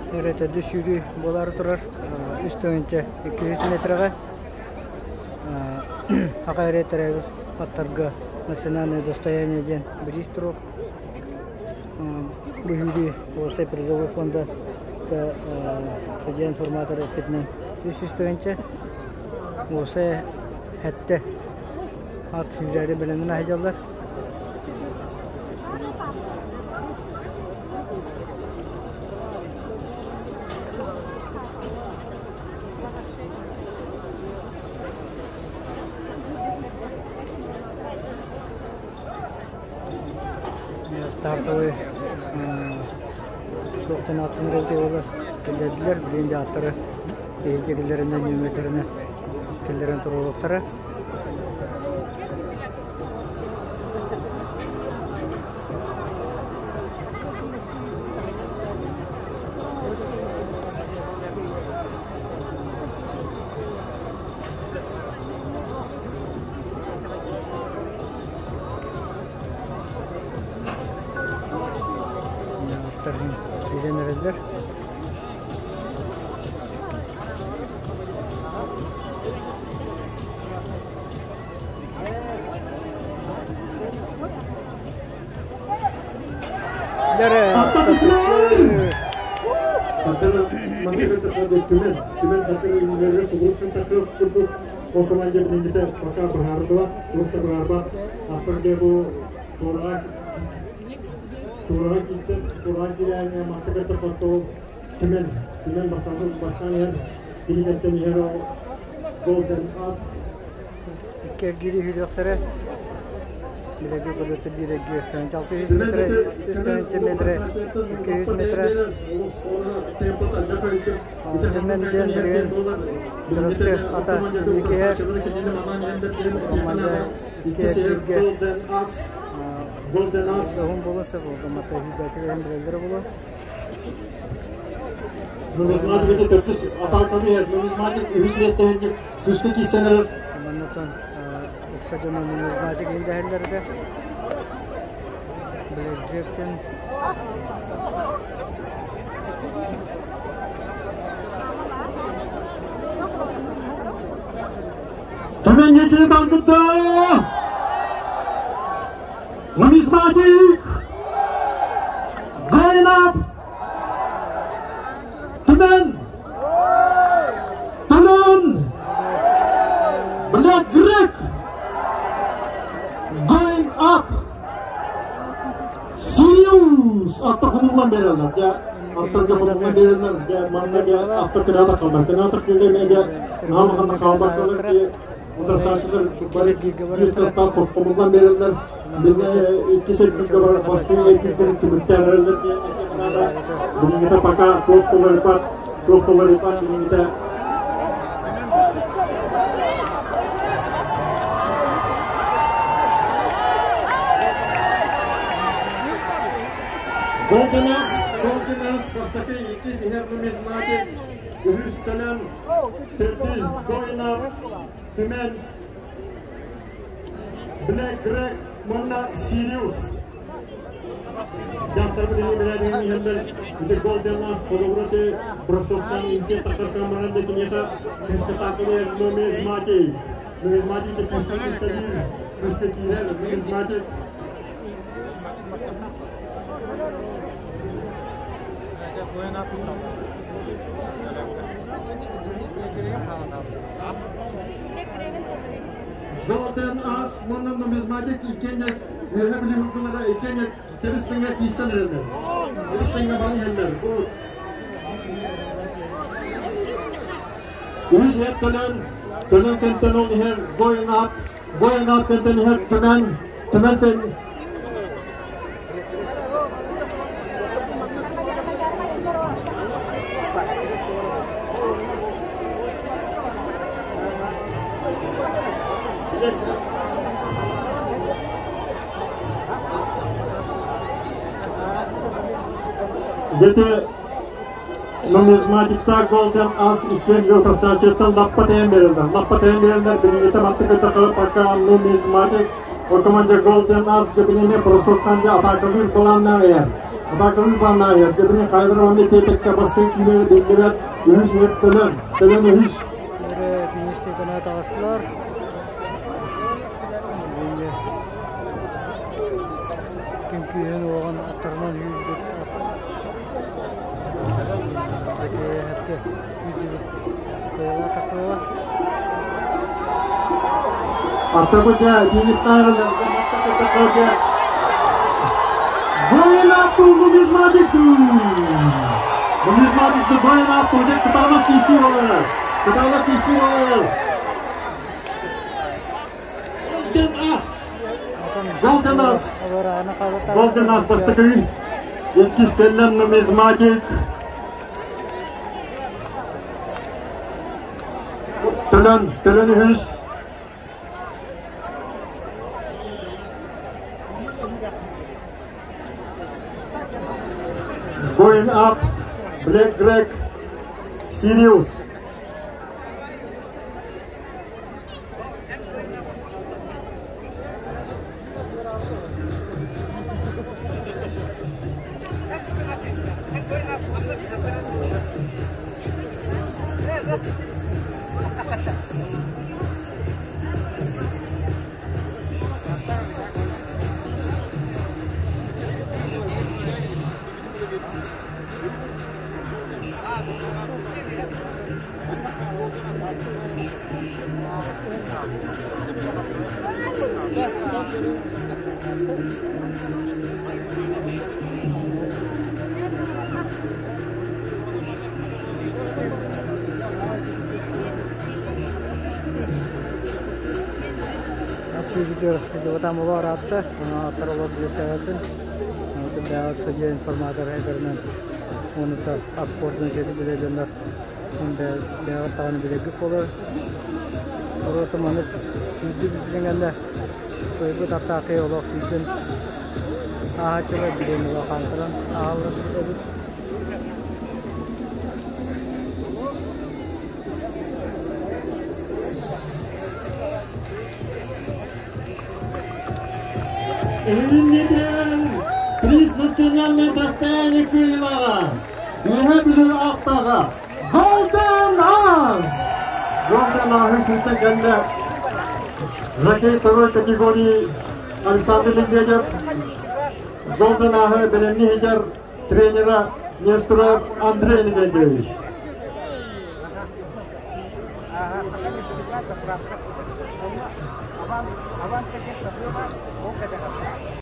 Эрэ төрдүс сүүрүү буолаары турар 3 200 метрэҕэ Аҕа эрэ төрөөбүт аттарга национальное достояние диэн бириис туруох. Бу сүүрүү уопсай призовой фонда судья информатор эппитинэн 300 тыһыынча уопсай сэттэ ат сүүрээри бэлэмнэнэ сылдьаллар. Стартовый туохтан ааттанар эбитэ буолла киллэрдилэр билигин дьааттары биһиги киллэринэн нүөмэрдэринэн киллэрэн туруоруохтара. Киирэн эрэллэр. Ол команда билиҥҥитэ пока быһаарыллыбат, туох да быһаарбат. Аттар дьэ бу туораҕа туораҕа кииртэн туораҕа киирээҥҥэ мантык этэ ол Түмэн Түмэн бастаан бастаан иһэр кинигэттэн иһэр ол Golden As Икки эргиири үһүлүөхтэрэ. Билэги кылыты биир эргииртэн 600 метрэ, 3 метрэ, 200 метрэ. Түмэн диэн билигин Чурапчы ата инники иһэр. Команда икки эргииргэ уһун буолуон сөп, мата сүүрдээччилэрин билэллэрэ буолуо. Нумизматик төрдүс атааканы иһэр. Нумизматик үһүс миэстэһинник күскэ киирсэн эрэр. Маннатан ыкса дьоно нумизматик иһин дэһэллэр этэ. Блэкджектен Төмен geçiri барбыта! Нумизматик! Going up! Түмэн! Төлөн! Black Grek! Going up! Sirius! Аттар хомуллан берелер. Дьэ, аттарга хомуллан берелер. Дьэ, манна дьэ, аттар кыраата қалмар. Кыраата кылга дьэ, наамаханна хаалбаккалар ки ударсааччылар бары биир састаап хомуллан береллер. Бинне икки сэргигэ бар бастыы эргиирдэрин түмүктээн эрэллэр диэн этиэххэ Билиҥҥитэ пока туох туларыпат, туох туларыпат билиҥҥитэ Golden As, Golden As, бастакы иккис иһэр нумизматик, үһүс Төлөн, төрдүс Going Up, Түмэн, Black Rek уонна Sirius. Дьахтарбыт ини бэрээдэгин иһэллэр. Ити Golden As холобура бросоктан инсиэн тахсар камеран да киниэхэ күүскэ таакылыыр нумизматик. Нумизматик да күүскэ кииртэлиир, күүскэ киирэр нумизматик. Golden As уонна нумизматик иккиэннэ Үөһэ Бүлүү һылгылара иккиэннэ тэбис тэҥҥэ киирсэн эрэллэр. Тэбис тэҥҥэ баран иһэллэр. Бу үһүс иһэр төлөн, төлөн кэнтэн ол иһэр going up, going up кэнтэн иһэр түмэн, түмэн кэн Дьэ нумизматикта Golden As иккиэн Тасаачыттан лаппа тэйэн биэрэллэр. Лаппа тэйэн биэрэллэр. Билиҥҥитэ маттык өттө пока нумизматик. Ол команда Golden As дебинеме бросоктан де атаакалыыр былааннаах иһэр. Атаакалыы бааннаайар, дебини хайдар манна петекке бастыҥ киилэри биллибэт, үһүс үһүт төлөн, төлөн үһүс. Финиште таҕыстылар. Ким күүһүн уоҕун аттарынан үүрбүт ат Сакиэһэпкэ күүрдүбүт кыайыылаах тахсыаҕа. Артабыта финишнаар Военату нумизматику! Нумизматикты военату деп кытаанах киирсии олорор. Кытаанах киирсии олорор. Golden As! Golden As! Golden As бастакы иккис кэллэн нумизматик. Төлөн, төлөн үһүс. Going up, Black Greg, Sirius. Сүүрдүгэр олор аатта, аттар олор билеттээтин. Бэҕэт информатор эдэринэн уонута спортун жети биле дьоннор бэҕэт даҕаны билэргит буолар. Орота маны сүүрдү билиҥэннэ кыайбыт аттаахы олох сүүрдүн ааһаччылар билэн улахан ааһаллар эбит. Эһигиннитин приз национальное достояние кыайыылааҕа Үөһээ Бүлүү ааттааҕа Golden As! Golden As'ы сүүстэн кэллэ жокей второй категории Александр Медведев. Golden As'ы бэлэмни иһигэр тренера Нестеров Андрей Николаевич.